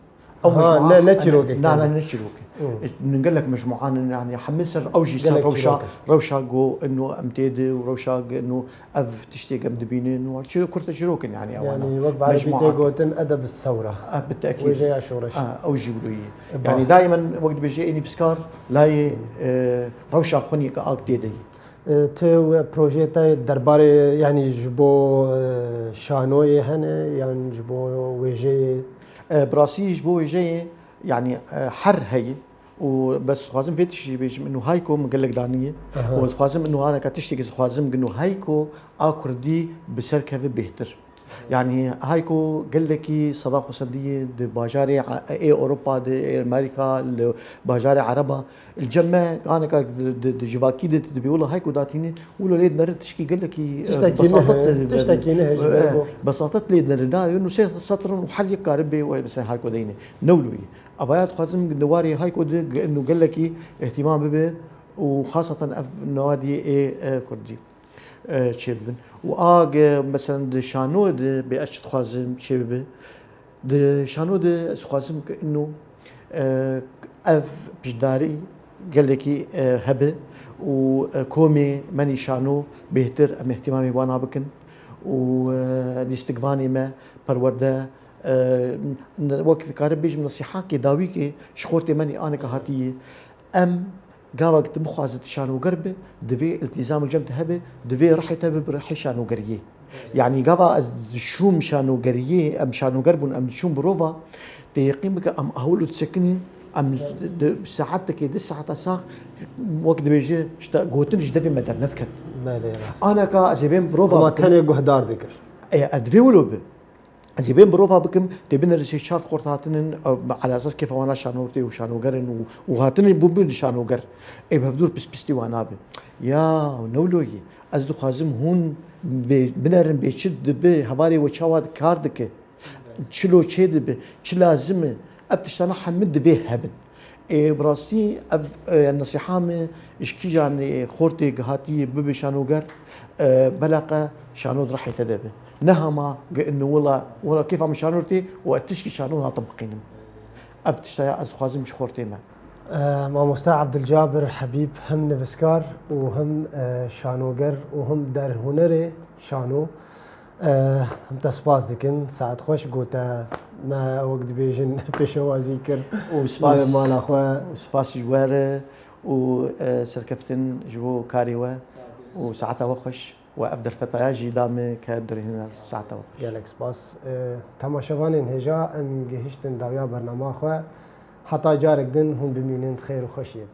Ew Ha, mecmua, ne, ne çîrokek na, tane. na, ne çîrok e. Hı. E, gelek mecmuan in, yanî hemî ser ew jî ser Gelek rewşa, çîrok e. rewşa ku ino em tê de û rewşa ku ino ev tiştê ku em dibînin û çi kurteçîrok in, yanî ewana. Yanî wek bi erebî tê Mecmuak. gotin edeb sewra. E, bi tekîd. Wêjeya şoreşê. E, ew jî wilo ye. E, ba. Yanî daimen wek dibêje ê nivîskar layê, e, rewşa xwe nî ke ak tê de ye. E, tu we projeyê te derbarê, yanî ji bo, e, şanoyê hene yan ji bo wêjeyê? E, bi rastî ji bo wêjeyê, yanî, e, her heye û bes dixwazim vê tiştî jî bêjim, ino hayko min gelek daniye Aha. û dixwazim ino haneka tiştekî dixwazim ino hayko a kurdî bi ser keve bêhtir. Yanî hayko gelekî seda xwe sendî ye di bajarê a-, ê Ewropa de, ê Amerîka, li bajarê Ereba. Li cem me aneka di, di, di civakî de dibê wilo hayko datîne, wilo lê dinerin tişkî gelekî, e, Tiştekî besatet, nehê, e, tiştekî nehê ji e, ber ku besatet lê dinerin. Na, û sê setr in û her yek karin bê wê mesela hayko deyne. Ne wilo ye. Evaya dixwazim di warê hayko de ge-, û gelekî îhtîmam bibe û xaseten ev newadiyê ê, e, kurdî. e, çêbibin. Û a ge, meselen, di şano de bê ez çi dixwazim çêbibe? Di şano de ez dixwazim ke ino, e, ev piştdarî gelekî, e, hebe û, e, komê menî şano bêhtir em îhtîmamê wana bikin û, e, lîstikvanê me perwerde, e, n-, wek dikarim bêjim nesîhakê dawîkê ji xortê menî aneka hatiye. Em gavek tu bixwaze tu şanoger bi, divê îltîzam li cem te hebe, divê rihê te bibe rihê şanogeriyê. Yanî gava ez şûm şanogeriyê, em şanoger bûn, em şûn birova, tê yeqîn bike, em ahwil û disekinîn, em di saetekê, di saeta sax, wek dibêje, işte gotin ji devê me dernediket. Belê, rast. Aneka ez ê bêm birova Ama bikim. tenê guhdar dikir. E, ev divê wilo bi. Ez ê bêm birova bikim, tê binêre çar xort hatinin, e, ala esas kêfa wana şanortê û şanoger in û, û hatinin bûbûn şanoger. Ê bi hevdûr pispistî wana bi. Ya, ne wilo ye. Ez dixwazim hûn bê-, binerin bê çi dibe, hevalê we çawa kar dike. Çilo çê dibe, çi lazim e. Ev tiştana hemû divê hebin. Ê, bi rastî ev, e, nesiha min ji kîjan, e, xortê gihatî bibe şanoger, e, belaqa şano di rihê te de be. Ne hema ge-, inu wila, wila kêfa min şano tê û ez tişkî şano natim biqînim. Ev tişta ya ez dixwazim ji xortê me. E, Mamoste Abdulcabir Habîb him nivîskar û him, e, şanoger û him derhunerê şano. E, him te spas dikin, saet xweş, gote me wek dibêjin pêşewazî kir Û spas, li mala xwe. Û spas ji we re û, e, serkeftin ji bo karê we û saeta we xweş û ev derfetaya jî da me ke dirêhîna saeta we xweş. Gelek spas. E, temaşevanên hêja em gihiştin dawiya bernama xwe. Heta carek din hûn bimînin xêr û xweşiyê.